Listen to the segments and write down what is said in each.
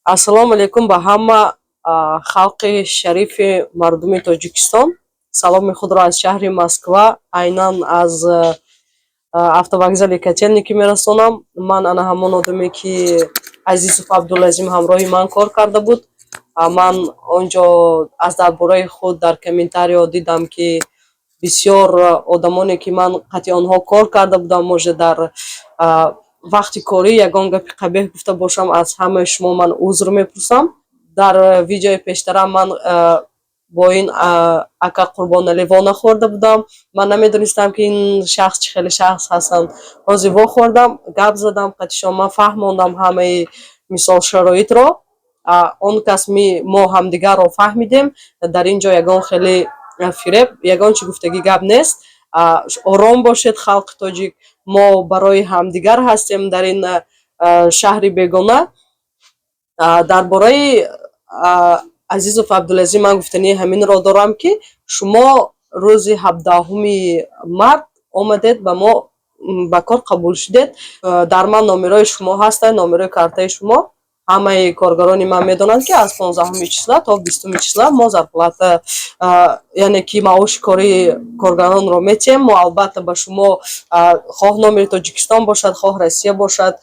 Ассалому алайкум ба ҳама халқи шарифи мардуми Тоҷикистон. Саломи худро аз шаҳри Москва, айнан аз автовокзали Котельники мерасонам. Ман ана ҳамон одаме, ки Азизов Абдулазим ҳамроҳи ман кор карда буд. Ман он ҷо аз дар бораи худ дар комментариҳо дидам, ки бисёр одамоне, ки ман қатъи онҳо кор карда будам, может, дар вақти корӣ ягон гапи қабеҳ гуфта бошам, аз ҳамаи шумо ман узр мепурсам. Дар видеои пештара ман бо ин ака Қурбоналӣ вонахӯрда будам. Ман намедонистам, ки ин шахс чӣ хеле шахс ҳастанд. Ҳозир вохӯрдам, гап задам қатишон, ман фаҳмондам ҳамаи, мисол, шароитро. Он кас мо ҳамдигарро фаҳмидем. Дар ин ҷо ягон хеле фиреб, ягон чӣ гуфтагӣ гап нест. Ором бошед, халқи тоҷик, мо барои ҳамдигар ҳастем дар ин шаҳри бегона. Дар бораи Азизов Абдулазим ман гуфтании ҳаминро дорам, ки шумо рӯзи 17-уми март омадед, ба мо ба кор қабул шудед. Дар ман номерои шумо ҳастанд, номерои картаи шумо. Ҳамаи коргарони ман медонанд, ки аз 15-уми числа то 20-уми числа мо зарплата, яъне ки маоши кории коргаронро метиҳем. Мо албатта ба шумо, хоҳ номери Тоҷикистон бошад, хоҳ Россия бошад,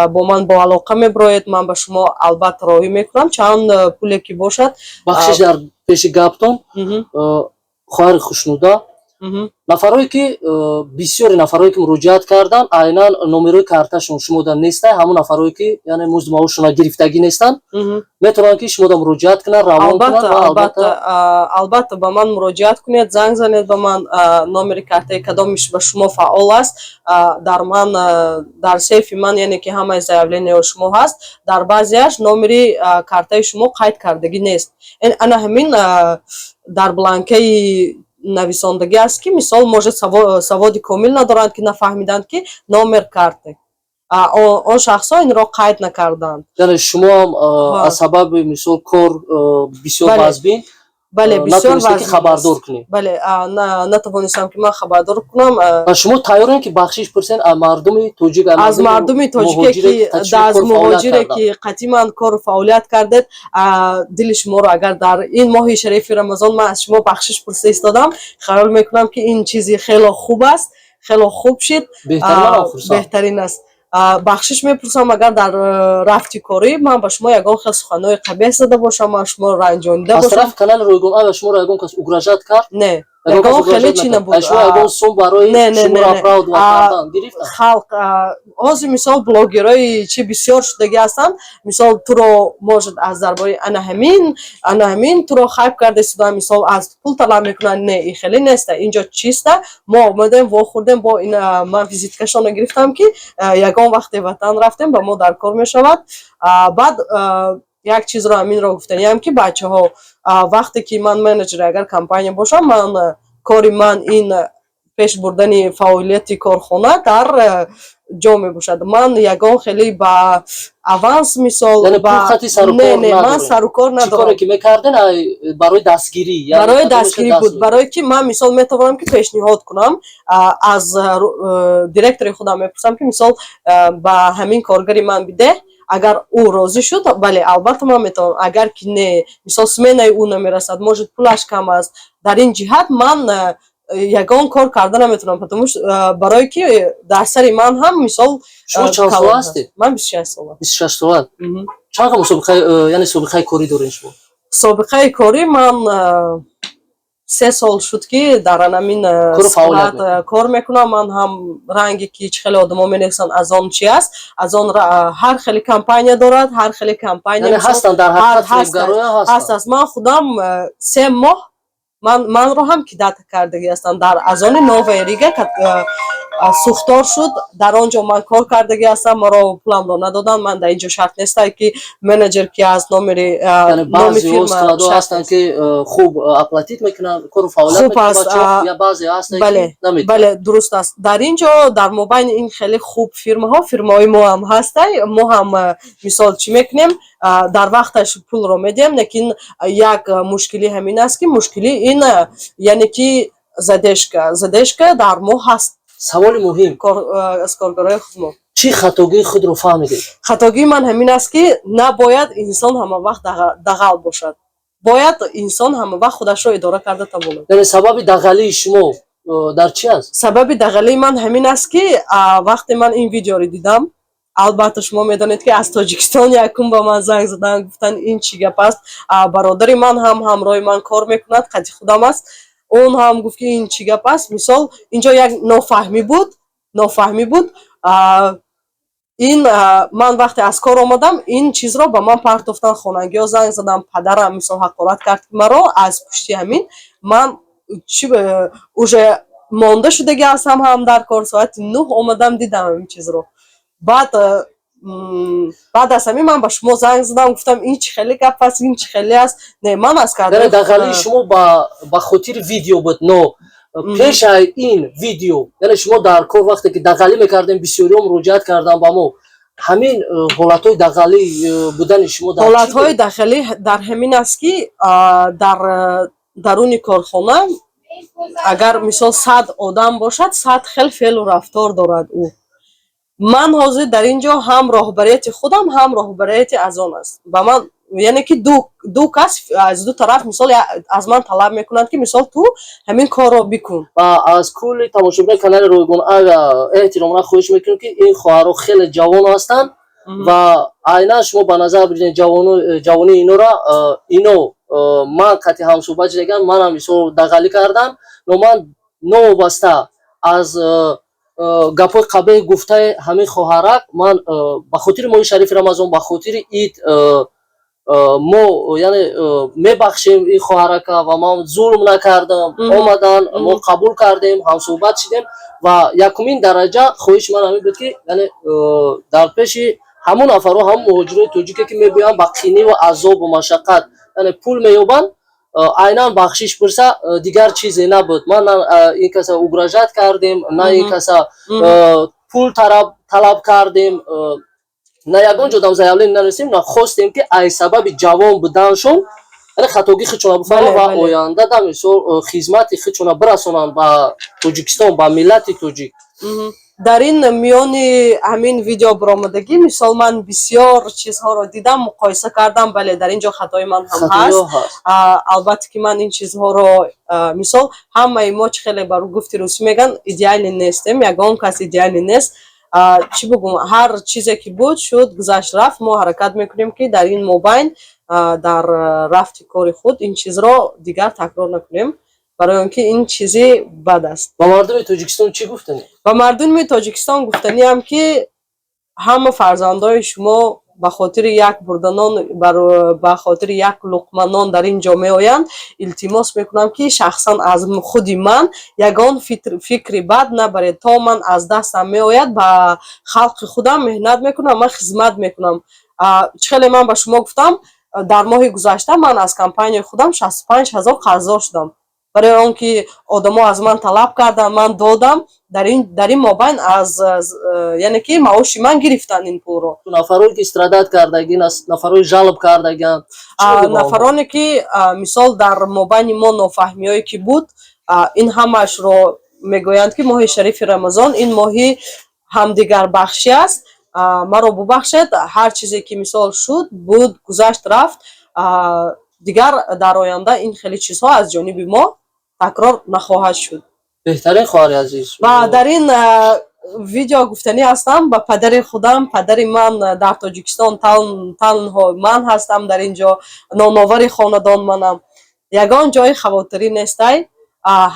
бо ман бо алоқа мебироед, ман ба шумо албатта роҳӣ мекунам, чанд пуле ки бошад. Бахшиш дар пеши гаптон, хоҳари Хушнуда. Нафарое ки бисёре нафарое ки муроҷиат карданд, айнан номерои карташон шумода нестай. Ҳамон нафарое ки, яъне, музди маошшона гирифтагӣ нестанд, метавонанд, ки шумода муроҷиат кунанд, равон кунанд ва албатта, албатта, ба ман муроҷиат кунед, занг занед ба ман. Номери картаи кадомиш ба шумо фаъол аст, дар ман, дар сейфи ман, яъне ки ҳамаи заявлениҳои шумо ҳаст. Дар баъзеаш номери картаи шумо қайд кардагӣ нест. Ана ҳамин дар бланкаи нависондагӣ аст, ки, мисол, может, саводи комил надоранд, ки нафаҳмиданд, ки номер карты, он шахсҳо инро қайд накарданд. Яъне шумоам аз сабаби, мисол, кор бисёр вазбин, Бале, бисёр. Натавонистед, ки хабардор кунед. Бале, натавонистам, ки ман хабардор кунам. Ва шумо тайёрем, ки бахшиш пурсен аз мардуми тоҷик? Аз мардуми тоҷике, ки аз муҳоҷире, ки қатъиман кору фаъолият кардед, дили шуморо агар дар ин моҳи шарифи Рамазон ман аз шумо бахшиш пурса истодам, хаёл мекунам, ки ин чизи хело хуб аст, хело хуб шид, беҳтарин аст. Бахшиш мепурсам, агар дар рафти корӣ ман ба шумо ягон хел суханҳои қабеҳ зада бошам, ман шуморо ранҷонида бошам. Аз тарафи канали Ройгон оё шуморо ягон кас угрожать кард? Не, ягон хеле чӣ набуд. Шумо ягон сум барои шуморо оправдывать кардан гирифтанд? Халқ ҳозир, мисол, блогерои чи бисёр шудагӣ ҳастанд. Мисол, туро, может, аз дарбораи ана ҳамин туро хайп карда истодан, мисол, аз пул талаб мекунанд. Не, ин хеле неста. Инҷо чиста, мо омадем, вохӯрдем бо ин. Ман визиткашонро гирифтам, ки ягон вақте ватан рафтем, ба мо дар кор мешавад. Баъд як чизро ҳаминро гуфтаниям, ки бачаҳо, вақте ки ман менеҷери агар компания бошам, ман кори ман ин пеш бурдани фаъолияти корхона дар ҷо мебошад. Ман ягон хеле ба аванс, мисол, Яъне пул хати сарукор не, не, ман надоред? Сарукор Чӣ надорам. Коре ки мекарден, барои дастгирӣ, яъне Барои кадомеша дастгирӣ даст буд. медод? Барое ки ман, мисол, метавонам, ки пешниҳод кунам, аз директори худам мепурсам, ки, мисол, ба ҳамин коргари ман бидеҳ. Агар ӯ розӣ шуд, бале, албатта, ман метавонам. Агар ки не, мисол, сменаи ӯ намерасад, может, пулаш кам аст, дар ин ҷиҳат ман ягон кор карда наметавонам, потому что барое ки дар сари ман ҳам, мисол, Шумо чанд калон сола ҳаст. ҳастед? Ман 26 сола. 26 сола. Чанд мусобиқа, яъне собиқаи корӣ доред шумо? Собиқаи корӣ ман 3 сол шуд, ки дар анамин Кору фаъолият склад кор мекунам. Ман ҳам ранге ки чӣ хеле одамо менависанд, аз он чи аст, аз он ҳар хеле компания дорад, ҳар хеле компания, Яъне мисол, ҳастанд, дар ҳақиқат ҳастанд. фиребгароя ҳаст. ҳастанд. Аст. Ман худам 3 моҳ манро ҳам кидать кардагӣ ҳастам. Дар аз они Новая Рига сӯхтор шуд, дар он ҷо ман кор кардагӣ ҳастам, маро пуламро надоданд. Ман дар ин ҷо шарт нестай, ки менеҷер ки аз номери Яъне номи баъзеҳо фирма складҳо шарт ҳастанд, нест. ки хуб оплатить мекунанд, кору фаъолият Хуб мекунанд аст, бачаҳо, я баъзе ҳастанд, бале, ки наметавонанд. Бале, дуруст аст. Дар ин ҷо, дар мобайни ин хеле хуб фирмаҳо, фирмаҳои мо ҳам ҳастай. Мо ҳам, мисол, чӣ мекунем, дар вақташ пулро медиҳем, лекин як мушкилӣ ҳамин аст, ки мушкилӣ ин, яъне ки задержка дар моҳ ҳаст. Саволи муҳим. Аз коргарои худ мо. Чӣ хатогии худро фаҳмидед? Хатогии ман ҳамин аст, ки набояд инсон ҳамавақт дағал бошад, бояд инсон ҳамавақт худашро идора карда тавонад. Яъне сабаби дағалии шумо дар чӣ аст? Сабаби дағалии ман ҳамин аст, ки вақте ман ин видеоро дидам, албатта, шумо медонед, ки аз Тоҷикистон якум ба ман занг заданд, гуфтанд, ин чӣ гап аст. Бародари ман ҳам ҳамроҳи ман кор мекунад, қади худам аст, он ҳам гуфт, ки ин чӣ гап аст. Мисол, инҷо як нофаҳмӣ буд. Ин ман вақте аз кор омадам, ин чизро ба ман партофтан, хонагиҳо занг задам, падарам, мисол, ҳақорат кард маро. Аз пушти ҳамин ман чи уже монда шудаги ҳастам ҳам дар кор, соати 9 омадам, дидам ин чизро. Баъд аз ҳамин ман ба шумо занг задам, гуфтам, ин чӣ хеле гап аст, ин чӣ хеле аст. Не, ман аз Яъне дағалии шумо ба хотири видео буд, но пешаи ин видео, яъне шумо дар кор вақте ки дағалӣ мекардем, бисёриҳо муроҷиат карданд ба мо, ҳамин ҳолатҳои дағалӣ будани шумо дар чӣ Ҳолатҳои буд? Дағалӣ дар ҳамин аст, ки дар даруни корхона агар, мисол, 100 одам бошад, 100 хел феълу рафтор дорад ӯ. Ман ҳозир дар ин ҷо ҳам роҳбарияти худам, ҳам роҳбарияти аз он аст ба ман, яъне ки ду кас аз ду тараф, мисол, аз ман талаб мекунанд, ки, мисол, ту ҳамин корро бикун. Ва аз кулли тамошобинони канали Ройгон Авиа эҳтиромона хоҳиш мекунем, ки ин хоҳарҳо хеле ҷавон ҳастанд ва айнан шумо ба назар бигиред ҷавонии инора. Ино ман қати ҳамсӯҳбат шудагам, манам, мисол, дағалӣ кардам, но ман новобаста аз гапҳои қабеҳ гуфтаи ҳамин хоҳарак, ман ба хотири моҳи шарифи Рамазон, ба хотири ид мо, яъне, мебахшем ин хоҳарака ва ман зулм накардам. Омадан, мо қабул кардем, ҳамсӯҳбат шидем ва якумин дараҷа хоҳиши ман ҳамин буд, ки, яъне, дар пеши ҳамон нафарҳо, ҳамон муҳоҷирони тоҷике, ки мебиёянд, ба қинӣ ва азобу машаққат, яъне, пул меёбанд, айнан бахшиш пурса, дигар чизе набуд. Ман на ин каса угрожать кардем, на ин каса пул талаб кардем, на ягон ҷо дам заявление нанависем, на хостем, ки ай сабаби ҷавон буданшон, яъне, хатогӣ худшона бифаҳманд ва оянда да, мисол, хизмати худшона бирасонанд ба Тоҷикистон, ба миллати тоҷик. Дар ин миёни ҳамин видео баромадагӣ, мисол, ман бисёр чизҳоро дидам, муқоиса кардам. Бале, дар ин ҷо хатои ман ҳам ҳаст. Албатта, ки ман ин чизҳоро, мисол, ҳамаи мо, чӣ хеле бар гуфти русӣ мегӯянд, идеалӣ нестем, ягон кас идеалӣ нест. Чӣ бугум, ҳар чизе ки буд, шуд, гузашт, рафт. Мо ҳаракат мекунем, ки дар ин мобайн, дар рафти кори худ ин чизро дигар такрор накунем, барои он ки ин чизи бад аст. Ба мардуми Тоҷикистон чӣ гуфтанӣ? Ба мардуми Тоҷикистон гуфтаниам, ки ҳама фарзандои шумо ба хотири як бурда нон, ба хотири як луқма нон дар ин ҷо меоянд. Илтимос мекунам, ки шахсан аз худи ман ягон фикри бад набаред. То ман аз дастам меояд, ба халқи худам меҳнат мекунам, ман хизмат мекунам. Чӣ хеле ман ба шумо гуфтам, дар моҳи гузашта ман аз компанияи худам 65 000 қарздор шудам, барои он ки одамо аз ман талаб карданд, ман додам. Дар ин мобайн аз, яъне ки, маоши ман гирифтанд ин пулро. Нафарое ки страдать кардагӣ, нафарои жалоб кардагианд? Нафароне ки, мисол, дар мобайни мо нофаҳмиҳое ки буд, ин ҳамаашро мегӯянд, ки моҳи шарифи Рамазон ин моҳи ҳамдигарбахшӣ аст. Маро бубахшед, ҳар чизе ки, мисол, шуд, буд, гузашт, рафт. Дигар дар оянда ин хеле чизҳо аз ҷониби мо такрор нахоҳад шуд. Беҳтарин, хоҳари азиз. Ва дар ин видео гуфтанӣ ҳастам ба падари худам. Падари ман дар Тоҷикистон, танҳо ман ҳастам дар ин ҷо, ноновари хонадон манам. Ягон ҷои хавотирӣ нестай,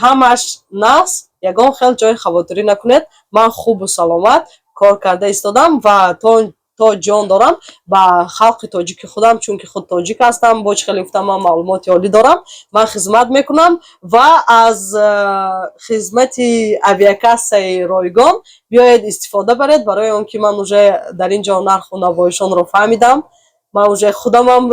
ҳамаш нағз, ягон хел ҷои хавотирӣ накунед. Ман хубу саломат кор карда истодам ва то ҷон дорам, ба халқи тоҷики худам, чунки худ тоҷик ҳастам, бо чӣ хеле гуфтам, ман маълумоти олӣ дорам, ман хизмат мекунам ва аз хизмати авиакассаи ройгон биёед, истифода баред, барои он ки ман уже дар ин ҷо нарху навоишонро фаҳмидам. Ман уже худамам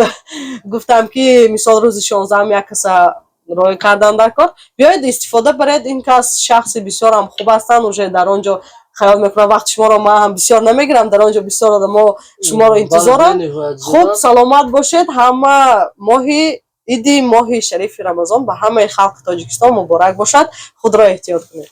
гуфтам, ки, мисол, рӯзи 16-ам як каса рой кардан дар кор. Биёед, истифода баред, ин кас шахси бисёрам хуб ҳастанд. Уже дар он ҷо хаёл мекунам, вақти шуморо ман ҳам бисёр намегирам, дар он ҷо бисёр одамо шуморо интизоранд. Хуб, саломат бошед ҳама. Моҳи иди моҳи шарифи Рамазон ба ҳамаи халқи Тоҷикистон муборак бошад. Худро эҳтиёт кунед.